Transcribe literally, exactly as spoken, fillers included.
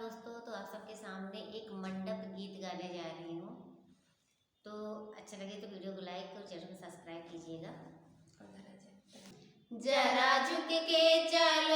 दोस्तों, तो आप सबके सामने एक मंडप गीत गाने जा रही हूँ। तो अच्छा लगे तो वीडियो को लाइक और चैनल को सब्सक्राइब कीजिएगा। जरा झुक के चल